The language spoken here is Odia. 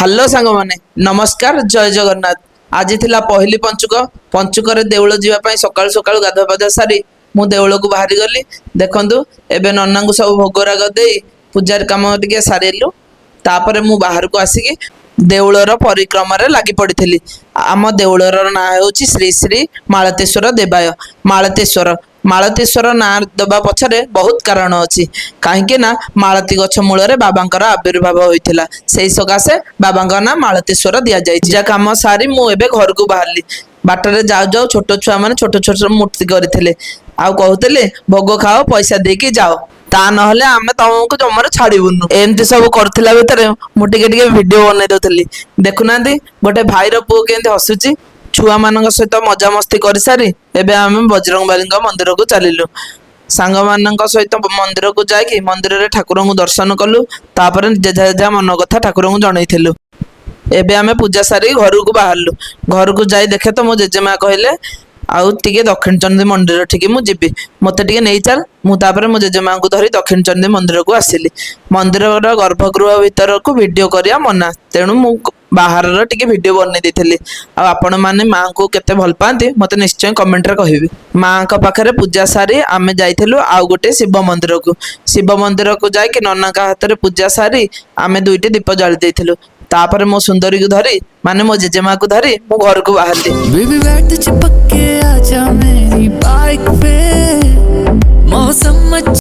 ହ୍ୟାଲୋ ସାଙ୍ଗମାନେ, ନମସ୍କାର, ଜୟ ଜଗନ୍ନାଥ। ଆଜି ଥିଲା ପହିଲି ପଞ୍ଚୁକ। ପଞ୍ଚୁକରେ ଦେଉଳ ଯିବା ପାଇଁ ସକାଳୁ ସକାଳୁ ଗାଧୁଆ ପାଧୁଆ ସାରି ମୁଁ ଦେଉଳକୁ ବାହାରି ଗଲି। ଦେଖନ୍ତୁ, ଏବେ ନନାଙ୍କୁ ସବୁ ଭୋଗରାଗ ଦେଇ ପୂଜାର କାମ ଟିକେ ସାରିଲୁ। ତାପରେ ମୁଁ ବାହାରକୁ ଆସିକି ଦେଉଳର ପରିକ୍ରମାରେ ଲାଗି ପଡ଼ିଥିଲି। ଆମ ଦେଉଳର ନାଁ ହେଉଛି ଶ୍ରୀ ଶ୍ରୀ ମାଳତେଶ୍ୱର ଦେବାୟ। ମାଳତେଶ୍ୱର, ମାଳତେଶ୍ୱର ନାଁ ଦେବା ପଛରେ ବହୁତ କାରଣ ଅଛି। କାହିଁକି ନା ମାଳତୀ ଗଛ ମୂଳରେ ବାବାଙ୍କର ଆବିର୍ଭାବ ହୋଇଥିଲା। ସେଇ ସକାଶେ ବାବାଙ୍କ ନାଁ ମାଳତେଶ୍ୱର ଦିଆଯାଇଛି। ପୂଜା କାମ ସାରି ମୁଁ ଏବେ ଘରକୁ ବାହାରିଲି। ବାଟରେ ଯାଉ ଯାଉ ଛୋଟ ଛୁଆମାନେ ଛୋଟ ଛୋଟ ମୂର୍ତ୍ତି କରିଥିଲେ ଆଉ କହୁଥିଲେ, "ଭୋଗ ଖାଅ, ପଇସା ଦେଇକି ଯାଅ, ତା ନହେଲେ ଆମେ ତମକୁ ଜମାରୁ ଛାଡିବୁନୁ।" ଏମିତି ସବୁ କରୁଥିଲା ଭିତରେ ମୁଁ ଟିକେ ଟିକେ ଭିଡିଓ ବନେଇ ଦଉଥିଲି। ଦେଖୁନାହାନ୍ତି, ଗୋଟେ ଭାଇର ପୁଅ କେମିତି ହସୁଛି। ଛୁଆମାନଙ୍କ ସହିତ ମଜାମସ୍ତି କରିସାରି ଏବେ ଆମେ ବଜରଙ୍ଗବାଲିଙ୍କ ମନ୍ଦିରକୁ ଚାଲିଲୁ। ସାଙ୍ଗମାନଙ୍କ ସହିତ ମନ୍ଦିରକୁ ଯାଇକି ମନ୍ଦିରରେ ଠାକୁରଙ୍କୁ ଦର୍ଶନ କଲୁ। ତାପରେ ଯେଝା ଯେଝା ମନ କଥା ଠାକୁରଙ୍କୁ ଜଣେଇଥିଲୁ। ଏବେ ଆମେ ପୂଜା ସାରି ଘରକୁ ବାହାରିଲୁ। ଘରକୁ ଯାଇ ଦେଖେ ତ ମୋ ଜେଜେମା କହିଲେ, "ଆଉ ଟିକେ ଦକ୍ଷିଣଚଣ୍ଡୀ ମନ୍ଦିର ଠିକି ମୁଁ ଯିବି, ମୋତେ ଟିକେ ନେଇ ଚାଲ।" ମୁଁ ତାପରେ ମୋ ଜେଜେମାଙ୍କୁ ଧରି ଦକ୍ଷିଣଚଣ୍ଡୀ ମନ୍ଦିରକୁ ଆସିଲି। ମନ୍ଦିରର ଗର୍ଭଗୃହ ଭିତରକୁ ଭିଡ଼ିଓ କରିବା ମନା, ତେଣୁ ମୁଁ ବାହାରର ଟିକେ ଭିଡ଼ିଓ ବନେଇ ଦେଇଥିଲି। ଆଉ ଆପଣମାନେ ମାଆଙ୍କୁ କେତେ ଭଲ ପାଆନ୍ତି, ମୋତେ ନିଶ୍ଚୟ କମେଣ୍ଟରେ କହିବେ। ମାଆଙ୍କ ପାଖରେ ପୂଜା ସାରି ଆମେ ଯାଇଥିଲୁ ଆଉ ଗୋଟେ ଶିବ ମନ୍ଦିରକୁ। ଶିବ ମନ୍ଦିରକୁ ଯାଇକି ନନାଙ୍କ ହାତରେ ପୂଜା ସାରି ଆମେ ଦୁଇଟି ଦୀପ ଜାଳି ଦେଇଥିଲୁ। ତାପରେ ମୋ ସୁନ୍ଦରୀକୁ ଧରି, ମାନେ ମୋ ଜେଜେମାକୁ ଧରି ମୁଁ ଘରକୁ ବାହାରିଲି। बेबी, बैठ चिपक के आजा मेरी बाइक पे, मौसम अच्छा।